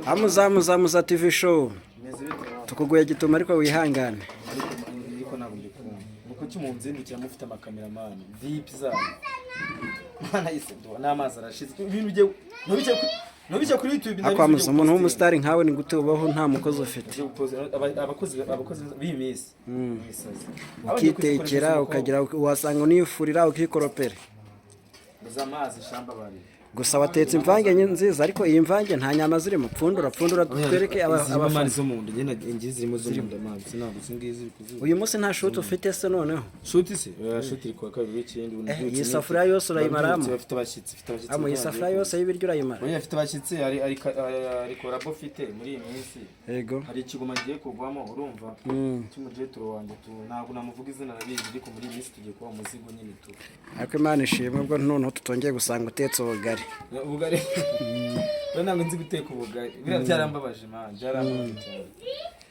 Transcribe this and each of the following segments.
Amuza, Amuza, Amuza TV Show. Meze bite wa? Tukuguye gituma, ariko wihangane. Ariko ntabwo mbikunda. Ni kuki munzindukira mufite amakameramani vipi zanyu? Mana yise, ndo n'amazi arashize. Ibintu bigiye ntubike kuri YouTube. Ariko Amuza, umuntu w'umusitari nkawe, ni gute ubaho nta mukozi ufite? Ugiye gupoza abakozi b'iyi minsi ibisazi. Ukitekera, ukagira, wasanga unifurira, ukikoropera. Guza amazi shamba bari. Gusa watetse imvange nziza, ariko iyi mvange nta nyama zirimo. Pfundura, pfundura, twereke Zirimo abafana. Mani zo mu nda ngenda ngizi zirimo zo mu nda mani, ntabwo izi ngizi kuzuba. Uyu munsi nta shoot ufite se noneho? Shoot se? Oya, shoot iri kuwa kabiri w'ikindi. Iyi safuriya yose urayimaramo? Bafite abashyitsi, bafite abashyitsi. Amo, iyi safuriya yose y'ibiryo urayimara? Oya, afite abashyitsi, hari collabo ufite muri iyi minsi. Hari ikigoma ngiye kugwamo, urumva, cy'umujeturo wanjye tu, ntabwo namuvuga izina, arabizi, ariko muri iyi minsi tugiye kuba umuzigo nyine tu. Ariko Imana ishimwe ubwo noneho tutongeye gusanga utetse ubugari. Ubugari? Buriya ntabwo nzi guteka ubugari. Biriya byarambabaje man, byarambabaje cyane,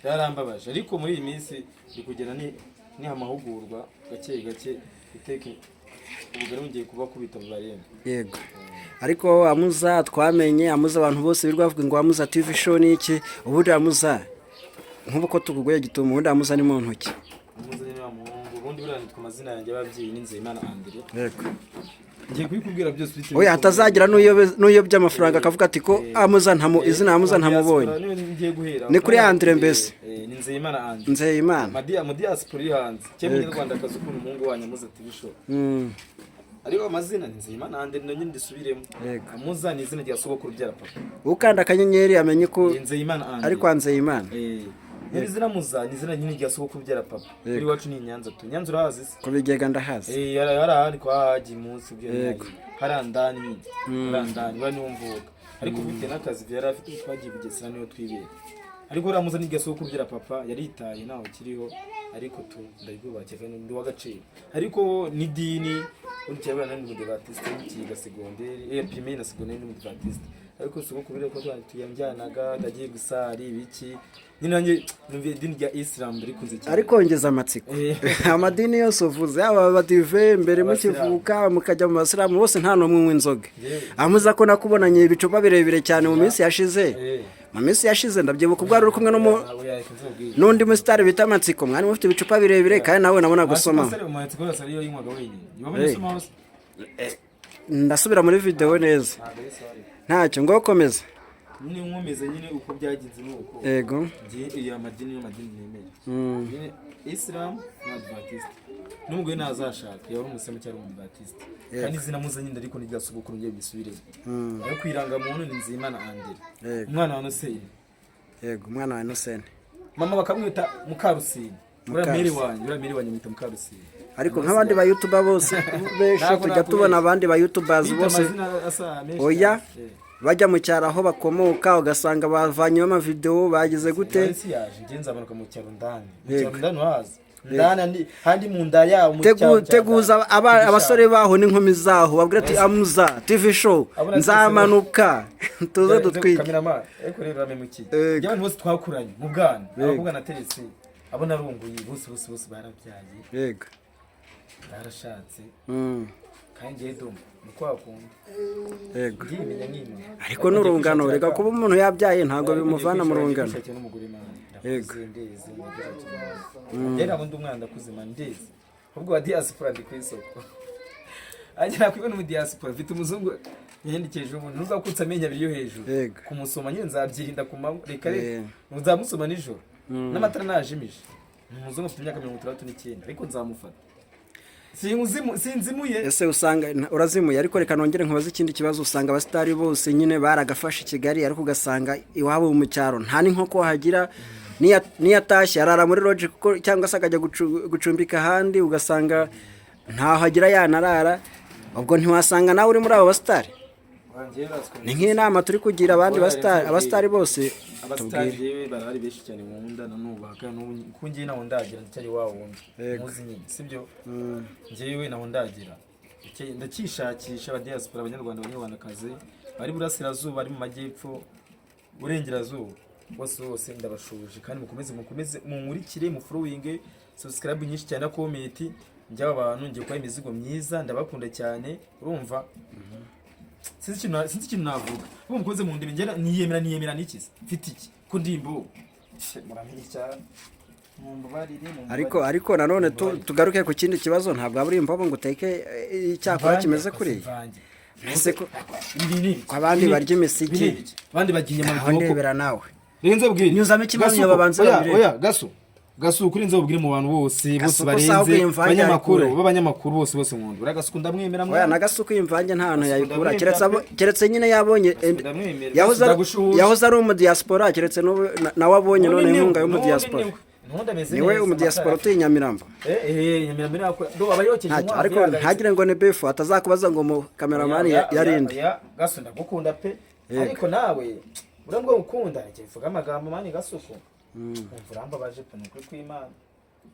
byarambabaje. Ariko muri iyi minsi ndi kugenda ni niha amahugurwa gake gake, guteka ubugari ngiye kuba kubita barenga. Yego, ariko Amuza twamenye, Amuza abantu bose birirwa bavuga ngo Amuza TV Show ni iki? Ubundi Amuza, nk'ubu ko tukugoye gituma, ubundi Amuza ni mu ntoki? Amuza ni wa muhungu. Ubundi buriya nitwa, amazina yanjye y'ababyeyi ni Nzeyimana Andre. Ngiye kubikubwira byose bitewe Oya, hatazagira n'uyobya amafaranga akavuga ati ko Amuza ntamu izina Amuza ntamubonye. Niwe ngiye guhera. Ni kuri Andre mbese? Ni Nzeyimana Andre. Nzeyimana. Mu diaspora iri hanze cyangwa umunyarwandakazi ukunda umuhungu wanyu Amuza TV Show. Ariko amazina ni Nzeyimana Andre, na nyine ndisubiremo. Amuza ni izina rya sogokuru ubyara papa. Ukanda akanyenyeri amenye ko Nzeyimana Andre. ari kwa Nzeyimana. Nyiri izina Muza ni izina nyine rya sogokuru ubyara papa. Kuri iwacu ni i Nyanza tu. Nyanza urahazi se? Ku Bigega ndahazi. Hari ahandi kwa Haji munsi ubwo hari andani nyine. Hari andani bari niwo mvuka. Ariko bitewe n'akazi yari afite twagiye Bugesera, niho twibera. Ariko uriya Muza ni irya sogokuru ubyara papa, yaritaye ntawe ukiriho, ariko tu ndabwubakiye kandi ndi uw'agaciro. Ariko n'idini burya buriya nari umudivantiste nkiga segonderi, primaire na segonderi ndi umudivantiste. Ariko sogokuru rero ko tuyamjyanaga ndagiye gusari ibiki nyine, nanjye numva idini rya Islam rikunze cyane. Ariko ngeze amatsiko. Amadini yose uvuze, yaba abadive mbere Abasilamu. mukivuka mukajya mu basilamu, bose nta n'umwe unywa inzoga. Yewe. Amuza, ko nakubonanye ibicupa birebire cyane mu minsi yashize? Mu minsi yashize ndabyibuka ubwo wari uri kumwe Ntabwo yareka nzobwira. n'undi musitari bita Amatsiko, mwari mufite ibicupa birebire kandi nawe nabona gusoma. Amatsiko, amatsiko yose ariyo yinywaga wenyine. Wabonye usoma hose? Ndasubira muri videwo neza. Ntabwo ari sawa ariko. Ntacyo, ngo komeza. Nyine nkomeze nyine, uko byagenze ni uko. Ngiye iyo amadini yo madini nemera. Nyine Islam na Adventiste. N'umugore ntazashaka yaba ari umusilamu cyangwa ari umudivantiste. Kandi izina Muza nyine ariko ni rya sogokuru, ngiye bisubiremo. Ayo kwirangamuntu ni Nzeyimana Andre. Umwana wa Nuseni. Yego, umwana wa Innocent. Mama bakamwita Mukarusine. Uriya Mukarusine. Meri wanjye, uriya meri wanjye mwita Mukarusine. Ariko nk'abandi ba YouTuber bose benshi Ntabwo tujya tubona, nakubeshya. abandi ba YouTubers Bita bose amazina asa menshi Oya. cyane. Bajya mu cyaro aho bakomoka, ugasanga bavanyeho amavidewo, bagize gute? Isi yaje, ngenzi amanuka mu cyaro ndani. Mu cyaro ndani urahazi? Ndani handi mu nda yawo mu cyaro cya Teguza ndani. abasore baho n'inkumi zaho, babwira ati Amuza TV Show nzamanuka tuze dutwike. Kameramani, ariko rero uramemukiye. Yego. Njye abantu bose twakuranye mu bwana, abakobwa nateretse, abo narunguye, bose bose bose barabyaye, barashatse. Kandi njyewe ndumva ni uko wakunda. Ndimenya nkimenya. Ariko n'urungano, reka, kuba umuntu yabyaye ntabwo bimuvana mu rungano. Kwishakira n'umugore man, ndakuze, ndeze, ndakuze. Ntabwo ndi umwana, ndakuze man, ndeze. Ahubwo wa diaspora ndi ku isoko, agera kubona umu diaspora mfite umuzungu yandikije umuntu ntuzakutse amenyo abiri yo hejuru. Kumusoma nyine nzabyirinda ku manywa, reka reka. Nzamusoma nijoro n'amatara najimije. Ni umuzungu afite imyaka 69, ariko nzamufata. Sinzimuye. Ese usanga urazimuye? Ariko reka nongere nkubaze ikindi kibazo. Usanga abasitari bose nyine baragafashe i Kigali, ariko ugasanga iwabo mu cyaro nta n'inkoko wahagira. Niyo atashye arara muri lodge kuko, cyangwa se akajya gucumbika ahandi, ugasanga ntaho agira yanarara. Ubwo ntiwasanga nawe uri muri abo basitari? Ni nk'inama turi kugira abandi basitari, abasitari bose. Abasitari Tubwire. Yewe, barahari benshi cyane nkunda nanubaha, kandi n'ubu kuko ngewe ntaho ndagira, ndacyari wa wundi. Muzi nyine, sibyo? Ngewe ntaho ndagira. Ndacyishakisha. Aba diaspora, abanyarwanda, abanyarwandakazi bari burasirazuba, bari mu majyepfo, burengerazuba, bose bose ndabashuje. Kandi mukomeze, mukomeze munkurikire, mufollowinge, subscribe nyinshi cyane na comment. Njye aba bantu ngiye kubaha imizigo myiza, ndabakunda cyane, urumva. Sinzi ikintu navuga. Ubu mukoze mu ndimi ngera niyemera, niyemera niki se? Mfite iki ko ndi imbogo? Muramenye cyane, mumbabarire, mumbabarire. Ariko nanone tugaruke ku kindi kibazo. Ntabwo waba uri imbobo ngo uteke icyakora Mvange, kimeze kuriya. mvange. Ese ko Ibi ni ibiki? ko abandi barya imisiki. Ibi ni ibiki? Abandi barya inyama Aho mu nkoko. ndebera nawe. Renze bwire. Nyuzamo ikimanyu Gasuku, babanze oya, babirebe. Oya, gasu. Gasu kuri nze ubwire mu bantu bose bose Gasuku barenze sawa ubwiyumvange abanyamakuru arikure. b'abanyamakuru bose bose nkunda. Uriya Gasuku ndamwemera Oya, mwana. na Gasuku y'imvange nta hantu yayikura, ndamwemera keretse pe. keretse nyine yabonye Ndamwemera. yahoze Ndagushuhuje. yahoze ari umudiaspora, keretse n'ubu nawe abonye none inkunga y'umudiaspora. Nubundi ameze Niwe neza, umudiaspora amatara. utuye i Nyamirambo. Nyamirambo ni do aba yokeje Ntacyo inkwavu ariko yahagaritse. ntagire ngo ni beef, atazakubaza ngo mu kameramani Oya, oya, yarinde. oya, Gasu ndagukunda pe. Yego. Ariko nawe urambwa ukunda njye mvuga amagambo mani Gasuku. Umva urambabaje pe, nukuri kw'Imana.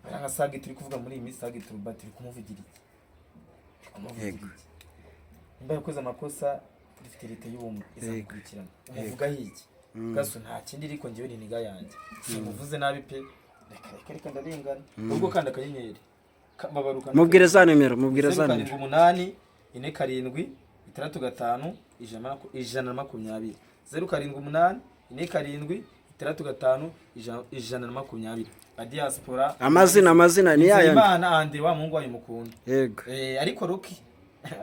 Bara nka Sagi turi kuvuga muri iyi minsi, Sagi Turuba turi kumuvugira iki? Turi kumuvugira Yego. iki? Nimba yakoze amakosa, dufite leta y'ubumwe izamukurikirana. Umuvugaho iki? Gasu nta kindi, ariko njyewe ni niga yanjye. Simuvuze nabi pe. Reka reka reka, ndarengana. Ubwo kandi akanyenyeri. Babaruka. Mubwire za nimero, mubwire za Zeru nimero. karindwi umunani ine karindwi itandatu gatanu 120, 078476 120 ba diaspora. Amazina, amazina ni yayandi. Nzeyimana Andre, wa muhungu wanyu mukunda. Yego. Ariko Ruki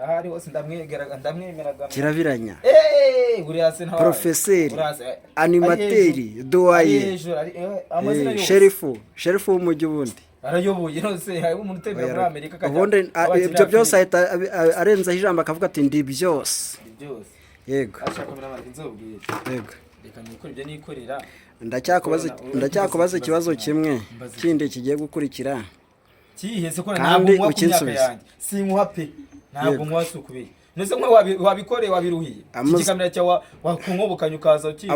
aho ari hose ndamwegeraga, ndamwemeraga. Kirabiranya. Uriya se ntawaye. Porofeseri, Uriya se, animateri, ari hejuru, doyen. ari hejuru, amazina yose. Sherifu, sherifu w'umujyi ubundi. Arayoboye yose, hari umuntu utembera muri Amerika akajya Ubundi abakina ibyo byose Afurika. ahita arenzaho ijambo akavuga ati ndi byose. Byose. Yego. Ashaka kamera nzobwira. Yego. Reka nikore ibyo nikorera. Ndacyakubaza ikibazo kimwe Mbaza. kindi kigiye gukurikira. Kihese ko Kandi ntabwo nkwa ku myaka ukinsubize. yanjye, sinkwa pe, ntabwo Yego. nkwa, si ukubiri nese nkwa wabikoreye, wabiruhiye. Iki gikamera cyawe wakunkobokanya ukaza uki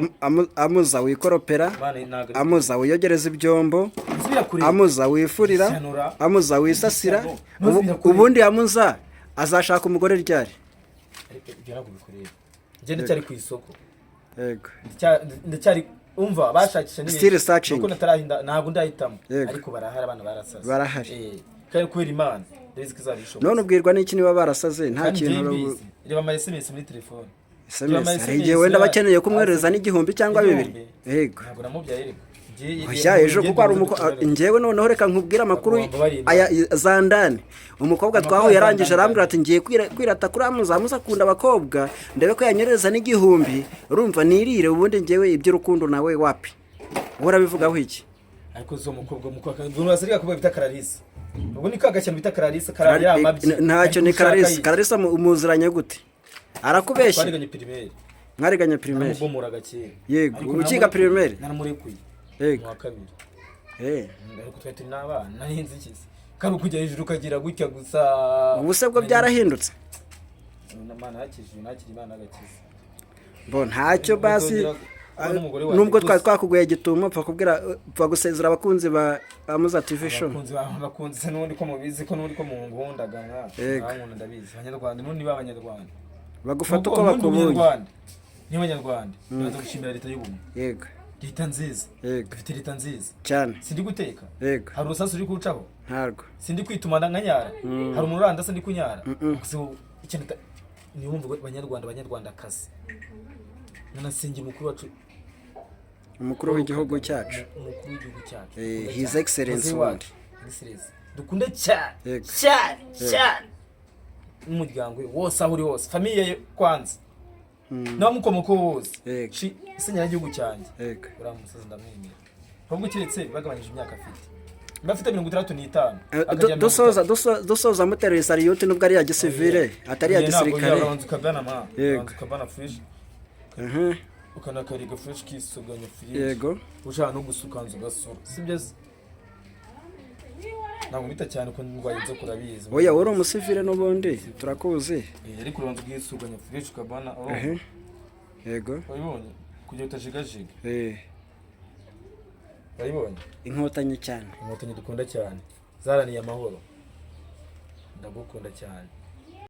Amuza wikoropera, Bana, ntabwo amuza wiyogereza ibyombo, nsubira kureba. amuza wifurira, Isyanura. amuza wisasira. Ishyano. Ntuzubira kureba. Ubundi amuza azashaka umugore ryari? Ariko ibyo ntabwo bikureba, njye ndacyari ku isoko. Yego. Ndacyari, umva, bashakisha ni Still benshi. searching. Nuko natarahinda, ntabwo ndahitamo. Yego. Ariko barahari, abana barasaze. Barahari. Kandi kubera Imana ndabizi ko izabishobora. None ubwirwa n'iki niba barasaze nta Kandi kintu njyewe mbizi. Reba ama SMS muri telefone. SMS, hari igihe wenda bakeneye kumwohereza n'igihumbi cyangwa bibiri. Yego. Ntabwo namubyaye reka. Oya, ejo kuko hari njyewe noneho reka nkubwire amakuru Bagomba barinda. aya za ndani. Umukobwa Amakuru twahuye ya za arangije ndani. arambwira ati ngiye kwirata kuri amuza, amuza akunda abakobwa, ndebe ko yanyohereza n'igihumbi, urumva nirire, ubundi njyewe iby'urukundo nawe wapi. Wowe urabivugaho iki? Ariko zo mukobwa mukobwa urasirika kuba bita Clarisse. Ubwo ni kagashyano bita Clarisse karari amabyi. Ntacyo ni Ariko ushaka Clarisse. iki? Clarisse muziranye gute? Arakubeshya. Twariganye primaire. Mwariganye primaire? Naramubomora kera. Yego, Ariko ukiga primaire? Naramurekuye. Yego. Mu wa kabiri. Ariko twari turi n'abana, nari nzi iki se? Kari ukujya hejuru ukagira gutya gusa. Ubu se bwo byarahindutse? Imana yakijije, nakira Imana agakiza. Bo ntacyo basi. Nzongera kubona umugore wanjye Nubwo twari gusa. twakuguye gitumo, pfa kubwira, pfa gusezera abakunzi ba Amuza TV Show. Abakunzi bawe, abakunzi se n'ubundi ko mubizi ko n'ubundi ko munkundaga mwa. Yego. Mwankunda ndabizi. Abanyarwanda n'ubundi ni b'abanyarwanda. Bagufata uko N'ubwo ubundi bakubonye. Umunyarwanda. Ni abanyarwanda. Ndaza gushimira leta y'ubumwe. Yego. Leta nziza. Yego. Dufite leta nziza. Cyane. Sindi guteka. Yego. Hari urusasu ruri kuwucaho. Ntarwo. Sindi kwitumana nka nyara. Hari umuntu urandasa ndi kunyara. Gusa ubu ikintu niyo mpamvu banyarwanda, banyarwandakazi. Nanasingira umukuru wacu. Umukuru w'igihugu cyacu. Umukuru w'igihugu cyacu. His Excellency Muzehe wundi. wacu. Excellence. Dukunda cyane. Yego. Cyane cyane. N'umuryango we wose aho uri hose. Famille ye kwanza. N'abamukomokaho bose. Yego. Isi nyiragihugu cyanjye. Yego. Uriya musaza ndamwemera. Ahubwo keretse bagabanyije imyaka afite. Niba afite 65, akagira Dusoza 30. Dusoza muteruye salute, nubwo ari iya gisivile atari iya Njye ntabwo gisirikare. urabanza ukabana ma. Yego. Urabanza ukabana fresh. Ukanakariga fresh, kisuganya fresh. Yego. Ushaka no gusukanza ugasura. Sibyo se? Ntabwo mbita cyane ko ndwaye inzoka urabizi. Oya, uri umusivile n'ubundi turakuzi. Ariko urabanza ukisuganya fresh ukabana. Yego. Wabibonye? Kugira utajigajiga. Wabibonye? Inkotanyi cyane. Inkotanyi dukunda cyane. Zaraniye amahoro. Ndagukunda cyane.